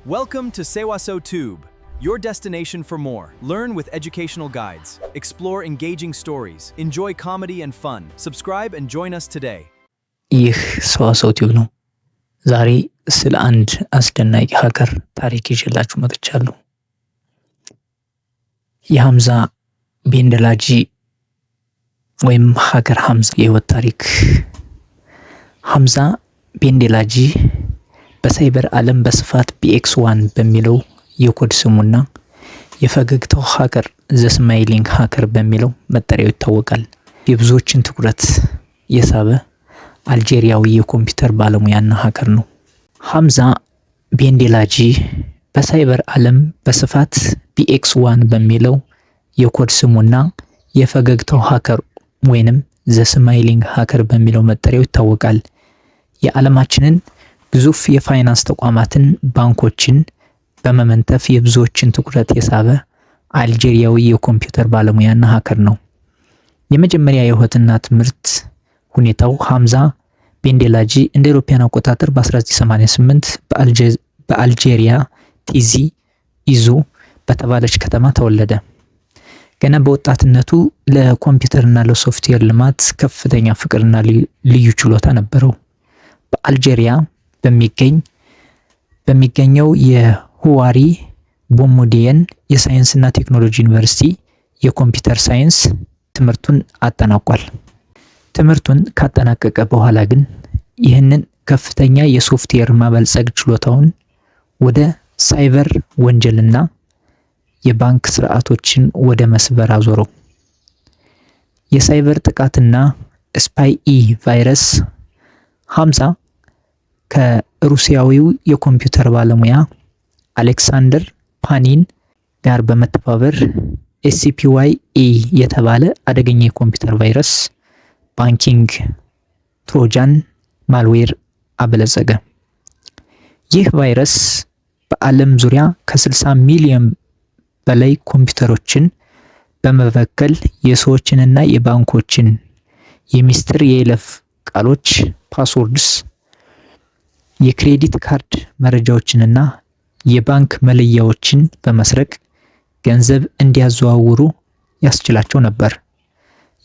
Welcome to Sewasew Tube, your destination for more. Learn with educational guides, explore engaging stories, enjoy comedy and fun. Subscribe and join us today. ይህ ሰዋሰው ቲዩብ ነው። ዛሬ ስለ አንድ አስደናቂ hacker ታሪክ ይዤላችሁ መጥቻለሁ። የሐምዛ ቤንደላጂ ወይም hacker ሐምዛ የህይወት ታሪክ። ሐምዛ ቤንደላጂ በሳይበር ዓለም በስፋት BX1 በሚለው የኮድ ስሙና የፈገግታው hacker፣ the smiling hacker በሚለው መጠሪያው ይታወቃል። የብዙዎችን ትኩረት የሳበ አልጄሪያዊ የኮምፒውተር ባለሙያና hacker ነው። ሐምዛ ቤንዴላጂ በሳይበር ዓለም በስፋት BX1 በሚለው የኮድ ስሙና የፈገግታው hacker ወይንም the smiling hacker በሚለው መጠሪያው ይታወቃል። የዓለማችንን ግዙፍ የፋይናንስ ተቋማትን፣ ባንኮችን በመመንተፍ የብዙዎችን ትኩረት የሳበ አልጄሪያዊ የኮምፒውተር ባለሙያና hacker ነው። የመጀመሪያ የህይወትና ትምህርት ሁኔታው። ሐምዛ ቤንዴላጂ እንደ አውሮፓውያን አቆጣጠር በ1988 በአልጄሪያ ቲዚ ኢዙ በተባለች ከተማ ተወለደ። ገና በወጣትነቱ ለኮምፒውተርና ለሶፍትዌር ልማት ከፍተኛ ፍቅርና ልዩ ችሎታ ነበረው። በአልጄሪያ በሚገኘው የሁዋሪ ቦሙዲየን የሳይንስና ቴክኖሎጂ ዩኒቨርሲቲ የኮምፒውተር ሳይንስ ትምህርቱን አጠናቋል። ትምህርቱን ካጠናቀቀ በኋላ ግን ይህንን ከፍተኛ የሶፍትዌር ማበልጸግ ችሎታውን ወደ ሳይበር ወንጀልና የባንክ ስርዓቶችን ወደ መስበር አዞረው። የሳይበር ጥቃትና SPYE ቫይረስ። ሐምዛ ከሩሲያዊው የኮምፒውተር ባለሙያ አሌክሳንደር ፓኒን ጋር በመተባበር SPYE የተባለ አደገኛ የኮምፒውተር ቫይረስ፣ banking trojan malware አበለጸገ። ይህ ቫይረስ በዓለም ዙሪያ ከ60 ሚሊዮን በላይ ኮምፒውተሮችን በመበከል የሰዎችንና የባንኮችን የሚስጥር የይለፍ ቃሎች፣ passwords፣ የክሬዲት ካርድ መረጃዎችንና የባንክ መለያዎችን በመስረቅ ገንዘብ እንዲያዘዋውሩ ያስችላቸው ነበር።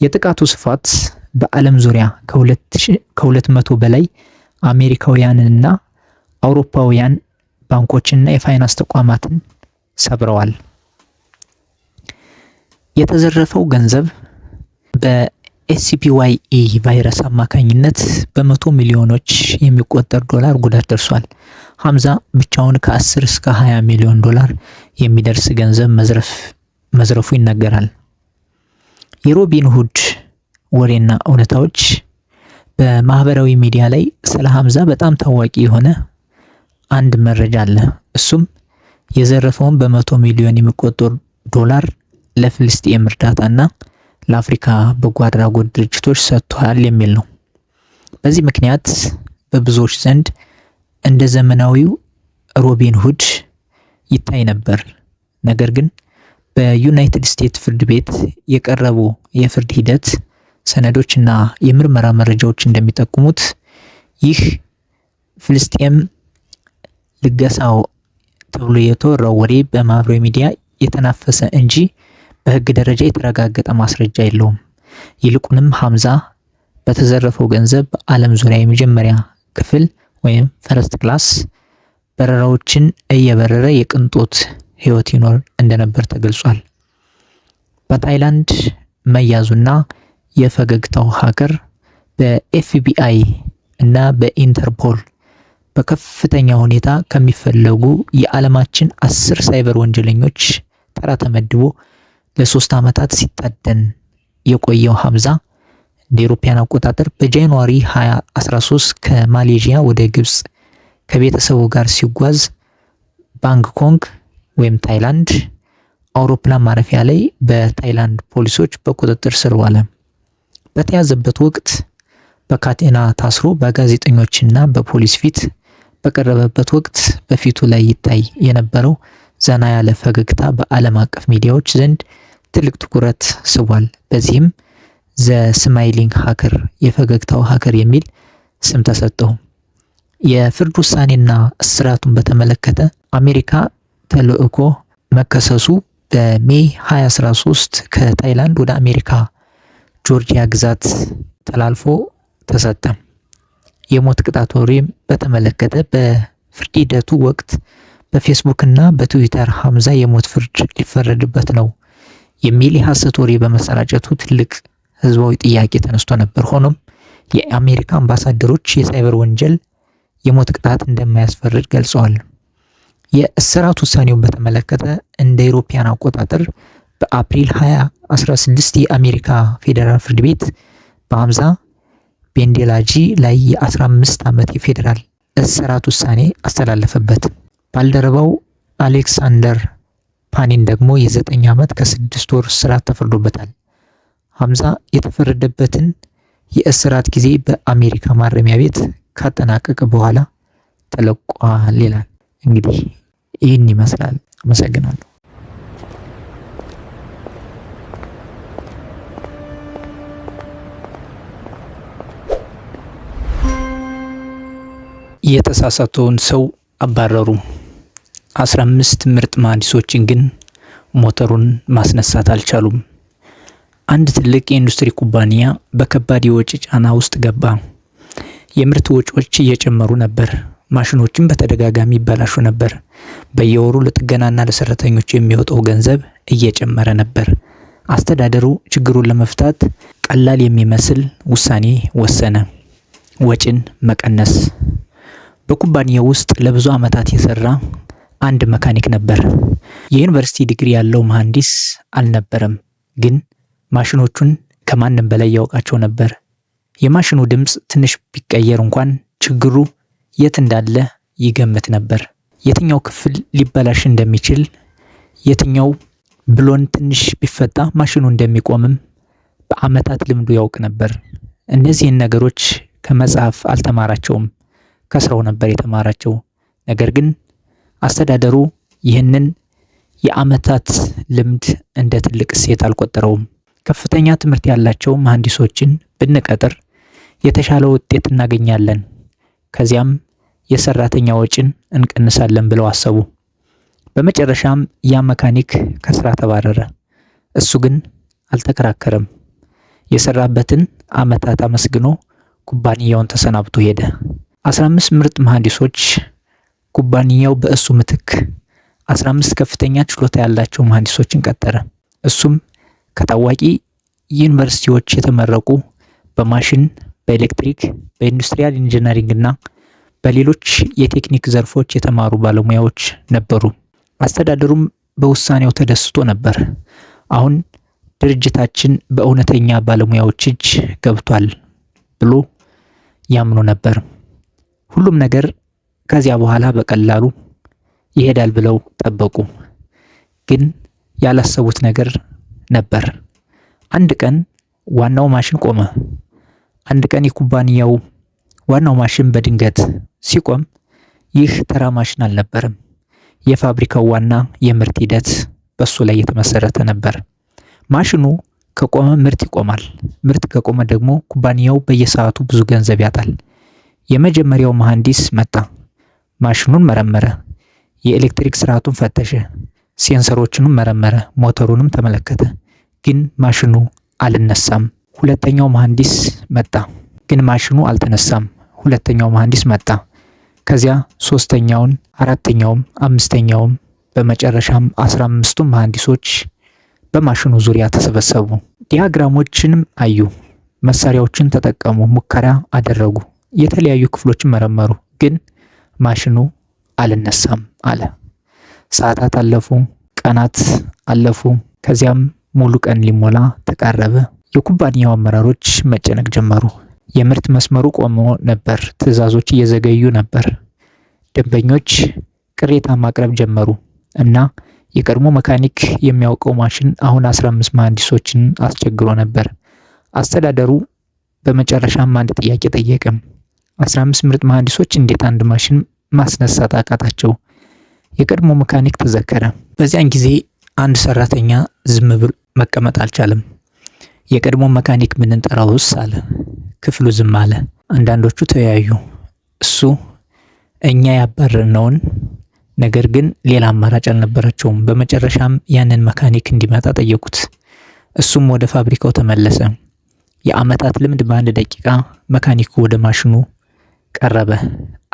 የጥቃቱ ስፋት በዓለም ዙሪያ ከ200 በላይ አሜሪካውያንንና አውሮፓውያን ባንኮችንና የፋይናንስ ተቋማትን ሰብረዋል። የተዘረፈው ገንዘብ በ SPYE ቫይረስ አማካኝነት በመቶ ሚሊዮኖች የሚቆጠር ዶላር ጉዳት ደርሷል። ሐምዛ ብቻውን ከ10 እስከ 20 ሚሊዮን ዶላር የሚደርስ ገንዘብ መዝረፉ ይነገራል። የሮቢን ሁድ ወሬና እውነታዎች። በማህበራዊ ሚዲያ ላይ ስለ ሐምዛ በጣም ታዋቂ የሆነ አንድ መረጃ አለ። እሱም የዘረፈውን በመቶ ሚሊዮን የሚቆጠር ዶላር ለፍልስጤም እርዳታና ለአፍሪካ በጎ አድራጎት ድርጅቶች ሰጥቷል የሚል ነው። በዚህ ምክንያት በብዙዎች ዘንድ እንደ ዘመናዊው ሮቢን ሁድ ይታይ ነበር። ነገር ግን በዩናይትድ ስቴትስ ፍርድ ቤት የቀረቡ የፍርድ ሂደት ሰነዶች እና የምርመራ መረጃዎች እንደሚጠቁሙት ይህ ፍልስጤም ልገሳው ተብሎ የተወራው ወሬ በማህበራዊ ሚዲያ የተናፈሰ እንጂ በህግ ደረጃ የተረጋገጠ ማስረጃ የለውም። ይልቁንም ሐምዛ በተዘረፈው ገንዘብ በዓለም ዙሪያ የመጀመሪያ ክፍል ወይም first class በረራዎችን እየበረረ የቅንጦት ህይወት ይኖር እንደነበር ተገልጿል። በታይላንድ መያዙና የፈገግታው hacker። በኤፍቢአይ እና በኢንተርፖል በከፍተኛ ሁኔታ ከሚፈለጉ የዓለማችን 10 ሳይበር ወንጀለኞች ተራ ተመድቦ ለ3 ዓመታት ሲታደን የቆየው ሐምዛ እንደ አውሮፓውያን አቆጣጠር በ January 2013 ከማሌዥያ ወደ ግብጽ ከቤተሰቡ ጋር ሲጓዝ ባንግኮክ ወይም ታይላንድ አውሮፕላን ማረፊያ ላይ በታይላንድ ፖሊሶች በቁጥጥር ስር ዋለ። በተያዘበት ወቅት በካቴና ታስሮ በጋዜጠኞችና በፖሊስ ፊት በቀረበበት ወቅት በፊቱ ላይ ይታይ የነበረው ዘና ያለ ፈገግታ በዓለም አቀፍ ሚዲያዎች ዘንድ ትልቅ ትኩረት ስቧል። በዚህም the smiling hacker፣ የፈገግታው hacker የሚል ስም ተሰጠው። የፍርድ ውሳኔና እስራቱን በተመለከተ አሜሪካ ተልእኮ መከሰሱ በ May 2013 ከታይላንድ ወደ አሜሪካ ጆርጂያ ግዛት ተላልፎ ተሰጠ። የሞት ቅጣት ወሬም በተመለከተ በፍርድ ሂደቱ ወቅት በፌስቡክ እና በትዊተር ሐምዛ የሞት ፍርድ ሊፈረድበት ነው የሚል የሐሰት ወሬ በመሰራጨቱ ትልቅ ህዝባዊ ጥያቄ ተነስቶ ነበር። ሆኖም የአሜሪካ አምባሳደሮች የሳይበር ወንጀል የሞት ቅጣት እንደማያስፈርድ ገልጸዋል። የእስራት ውሳኔውን በተመለከተ እንደ አውሮፓውያን አቆጣጠር በአፕሪል 2016 የአሜሪካ ፌዴራል ፍርድ ቤት በሐምዛ ቤንዴላጂ ላይ የ15 ዓመት የፌዴራል እስራት ውሳኔ አስተላለፈበት። ባልደረባው አሌክሳንደር ፓኒን ደግሞ የ9 ዓመት ከ6 ወር እስራት ተፈርዶበታል። ሐምዛ የተፈረደበትን የእስራት ጊዜ በአሜሪካ ማረሚያ ቤት ካጠናቀቀ በኋላ ተለቋል ይላል። እንግዲህ ይህን ይመስላል። አመሰግናለሁ። የተሳሳተውን ሰው አባረሩ። 15 ምርጥ መሐንዲሶችን ግን ሞተሩን ማስነሳት አልቻሉም። አንድ ትልቅ የኢንዱስትሪ ኩባንያ በከባድ የወጪ ጫና ውስጥ ገባ። የምርት ወጪዎች እየጨመሩ ነበር። ማሽኖችም በተደጋጋሚ ይበላሹ ነበር። በየወሩ ለጥገናና ለሰራተኞች የሚወጣው ገንዘብ እየጨመረ ነበር። አስተዳደሩ ችግሩን ለመፍታት ቀላል የሚመስል ውሳኔ ወሰነ። ወጪን መቀነስ። በኩባንያው ውስጥ ለብዙ ዓመታት የሰራ አንድ መካኒክ ነበር። የዩኒቨርሲቲ ዲግሪ ያለው መሐንዲስ አልነበረም፣ ግን ማሽኖቹን ከማንም በላይ ያውቃቸው ነበር። የማሽኑ ድምፅ ትንሽ ቢቀየር እንኳን ችግሩ የት እንዳለ ይገምት ነበር። የትኛው ክፍል ሊበላሽ እንደሚችል፣ የትኛው ብሎን ትንሽ ቢፈታ ማሽኑ እንደሚቆምም በዓመታት ልምዱ ያውቅ ነበር። እነዚህን ነገሮች ከመጽሐፍ አልተማራቸውም፣ ከስራው ነበር የተማራቸው። ነገር ግን አስተዳደሩ ይህንን የዓመታት ልምድ እንደ ትልቅ እሴት አልቆጠረውም። ከፍተኛ ትምህርት ያላቸው መሐንዲሶችን ብንቀጥር የተሻለ ውጤት እናገኛለን፣ ከዚያም የሰራተኛ ወጪን እንቀንሳለን ብለው አሰቡ። በመጨረሻም ያ መካኒክ ከስራ ተባረረ። እሱ ግን አልተከራከረም። የሰራበትን ዓመታት አመስግኖ ኩባንያውን ተሰናብቶ ሄደ። 15 ምርጥ መሐንዲሶች ኩባንያው በእሱ ምትክ 15 ከፍተኛ ችሎታ ያላቸው መሐንዲሶችን ቀጠረ። እሱም ከታዋቂ ዩኒቨርሲቲዎች የተመረቁ በማሽን፣ በኤሌክትሪክ፣ በ industrial engineering እና በሌሎች የቴክኒክ ዘርፎች የተማሩ ባለሙያዎች ነበሩ። አስተዳደሩም በውሳኔው ተደስቶ ነበር። አሁን ድርጅታችን በእውነተኛ ባለሙያዎች እጅ ገብቷል ብሎ ያምኑ ነበር። ሁሉም ነገር ከዚያ በኋላ በቀላሉ ይሄዳል ብለው ጠበቁ። ግን ያላሰቡት ነገር ነበር። አንድ ቀን ዋናው ማሽን ቆመ። አንድ ቀን የኩባንያው ዋናው ማሽን በድንገት ሲቆም ይህ ተራ ማሽን አልነበረም። የፋብሪካው ዋና የምርት ሂደት በሱ ላይ የተመሰረተ ነበር። ማሽኑ ከቆመ ምርት ይቆማል። ምርት ከቆመ ደግሞ ኩባንያው በየሰዓቱ ብዙ ገንዘብ ያጣል። የመጀመሪያው መሐንዲስ መጣ። ማሽኑን መረመረ። የኤሌክትሪክ ስርዓቱን ፈተሸ። sensor ኦችንም መረመረ። ሞተሩንም ተመለከተ። ግን ማሽኑ አልነሳም። ሁለተኛው መሐንዲስ መጣ። ግን ማሽኑ አልተነሳም። ሁለተኛው መሐንዲስ መጣ። ከዚያ ሶስተኛውን፣ አራተኛውም፣ አምስተኛውም በመጨረሻም 15ቱም መሐንዲሶች በማሽኑ ዙሪያ ተሰበሰቡ። diagram ኦችንም አዩ። መሳሪያዎችን ተጠቀሙ። ሙከራ አደረጉ። የተለያዩ ክፍሎችን መረመሩ። ግን ማሽኑ አልነሳም አለ። ሰዓታት አለፉ፣ ቀናት አለፉ። ከዚያም ሙሉ ቀን ሊሞላ ተቃረበ። የኩባንያው አመራሮች መጨነቅ ጀመሩ። የምርት መስመሩ ቆሞ ነበር። ትዕዛዞች እየዘገዩ ነበር። ደንበኞች ቅሬታ ማቅረብ ጀመሩ እና የቀድሞ መካኒክ የሚያውቀው ማሽን አሁን 15 መሐንዲሶችን አስቸግሮ ነበር። አስተዳደሩ በመጨረሻም አንድ ጥያቄ ጠየቀ። 15 ምርጥ መሐንዲሶች እንዴት አንድ ማሽን ማስነሳት አቃታቸው? የቀድሞ መካኒክ ተዘከረ። በዚያን ጊዜ አንድ ሰራተኛ ዝም ብሎ መቀመጥ አልቻለም። የቀድሞ መካኒክ ብንጠራውስ አለ። ክፍሉ ዝም አለ። አንዳንዶቹ ተያዩ። እሱ እኛ ያባረርነውን፣ ነገር ግን ሌላ አማራጭ አልነበራቸውም። በመጨረሻም ያንን መካኒክ እንዲመጣ ጠየቁት። እሱም ወደ ፋብሪካው ተመለሰ። የዓመታት ልምድ በአንድ ደቂቃ። መካኒኩ ወደ ማሽኑ ቀረበ።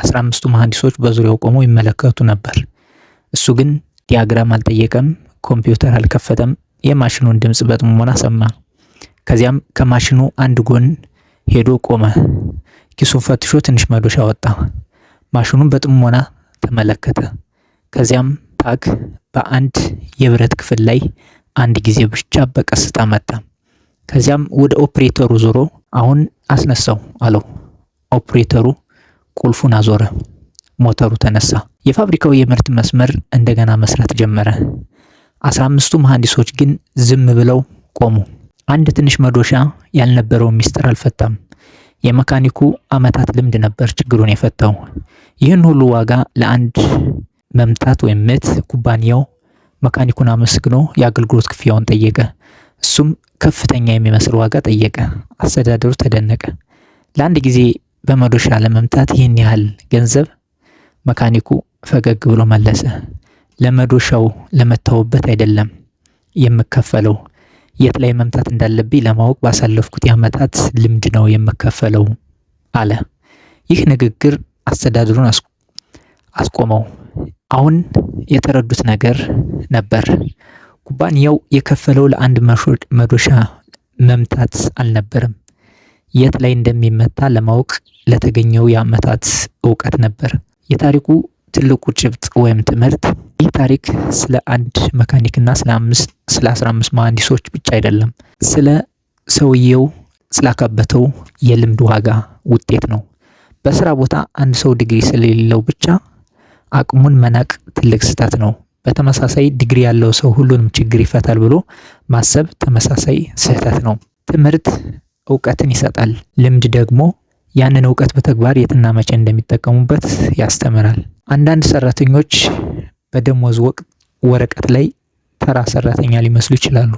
15ቱ መሐንዲሶች በዙሪያው ቆመው ይመለከቱ ነበር። እሱ ግን ዲያግራም አልጠየቀም፣ ኮምፒውተር አልከፈተም። የማሽኑን ድምፅ በጥሞና ሰማ። ከዚያም ከማሽኑ አንድ ጎን ሄዶ ቆመ። ኪሱን ፈትሾ ትንሽ መዶሻ አወጣ። ማሽኑን በጥሞና ተመለከተ። ከዚያም ታክ በአንድ የብረት ክፍል ላይ አንድ ጊዜ ብቻ በቀስታ መታ። ከዚያም ወደ ኦፕሬተሩ ዞሮ "አሁን አስነሳው" አለው። ኦፕሬተሩ ቁልፉን አዞረ። ሞተሩ ተነሳ። የፋብሪካው የምርት መስመር እንደገና መስራት ጀመረ። 15ቱ መሐንዲሶች ግን ዝም ብለው ቆሙ። አንድ ትንሽ መዶሻ ያልነበረውን ሚስጥር አልፈታም። የመካኒኩ ዓመታት ልምድ ነበር ችግሩን የፈታው። ይህን ሁሉ ዋጋ ለአንድ መምታት ወይም ምት። ኩባንያው መካኒኩን አመስግኖ የአገልግሎት ክፍያውን ጠየቀ። እሱም ከፍተኛ የሚመስል ዋጋ ጠየቀ። አስተዳደሩ ተደነቀ። ለአንድ ጊዜ በመዶሻ ለመምታት ይህን ያህል ገንዘብ? መካኒኩ ፈገግ ብሎ መለሰ። ለመዶሻው ለመታውበት አይደለም የምከፈለው፣ የት ላይ መምታት እንዳለብኝ ለማወቅ ባሳለፍኩት የዓመታት ልምድ ነው የምከፈለው አለ። ይህ ንግግር አስተዳደሩን አስቆመው። አሁን የተረዱት ነገር ነበር። ኩባንያው የከፈለው ለአንድ መዶሻ መምታት አልነበረም፣ የት ላይ እንደሚመታ ለማወቅ ለተገኘው የዓመታት እውቀት ነበር። የታሪኩ ትልቁ ጭብጥ ወይም ትምህርት፣ ይህ ታሪክ ስለ አንድ መካኒክና ስለ 15 መሐንዲሶች ብቻ አይደለም። ስለ ሰውየው ስላካበተው የልምድ ዋጋ ውጤት ነው። በስራ ቦታ አንድ ሰው ዲግሪ ስለሌለው ብቻ አቅሙን መናቅ ትልቅ ስህተት ነው። በተመሳሳይ ዲግሪ ያለው ሰው ሁሉንም ችግር ይፈታል ብሎ ማሰብ ተመሳሳይ ስህተት ነው። ትምህርት እውቀትን ይሰጣል። ልምድ ደግሞ ያንን እውቀት በተግባር የትና መቼ እንደሚጠቀሙበት ያስተምራል። አንዳንድ ሰራተኞች በደሞዝ ወቅት ወረቀት ላይ ተራ ሰራተኛ ሊመስሉ ይችላሉ።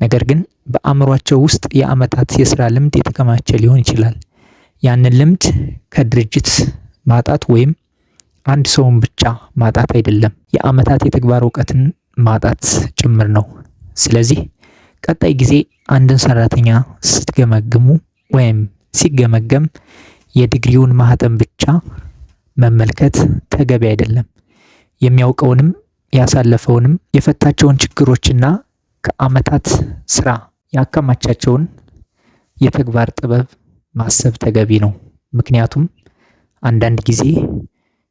ነገር ግን በአእምሯቸው ውስጥ የዓመታት የስራ ልምድ የተከማቸ ሊሆን ይችላል። ያንን ልምድ ከድርጅት ማጣት ወይም አንድ ሰውን ብቻ ማጣት አይደለም፣ የዓመታት የተግባር እውቀትን ማጣት ጭምር ነው። ስለዚህ ቀጣይ ጊዜ አንድን ሰራተኛ ስትገመግሙ ወይም ሲገመገም የዲግሪውን ማህተም ብቻ መመልከት ተገቢ አይደለም። የሚያውቀውንም፣ ያሳለፈውንም፣ የፈታቸውን ችግሮችና ከዓመታት ስራ ያከማቻቸውን የተግባር ጥበብ ማሰብ ተገቢ ነው። ምክንያቱም አንዳንድ ጊዜ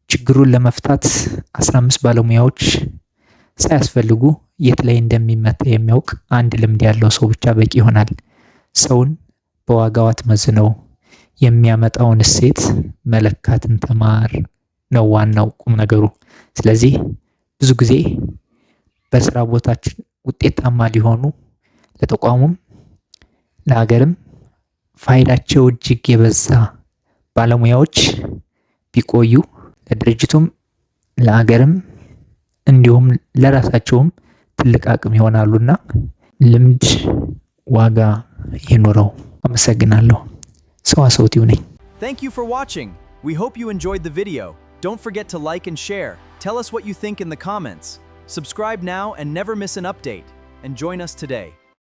ችግሩን ለመፍታት 15 ባለሙያዎች ሳያስፈልጉ የት ላይ እንደሚመታ የሚያውቅ አንድ ልምድ ያለው ሰው ብቻ በቂ ይሆናል። ሰውን በዋጋው አትመዝነው፣ የሚያመጣውን እሴት መለካትን ተማር ነው ዋናው ቁም ነገሩ። ስለዚህ ብዙ ጊዜ በስራ ቦታችን ውጤታማ ሊሆኑ ለተቋሙም ለሀገርም ፋይዳቸው እጅግ የበዛ ባለሙያዎች ቢቆዩ ለድርጅቱም ለሀገርም እንዲሁም ለራሳቸውም ትልቅ አቅም ይሆናሉና ልምድ ዋጋ ይኑረው። አመሰግናለሁ። ሰዋሰው ቲዩብ ነኝ። Thank you for watching. We hope you enjoyed the video. Don't forget to like and share. Tell us what you think in the comments. Subscribe now and never miss an update. And join us today.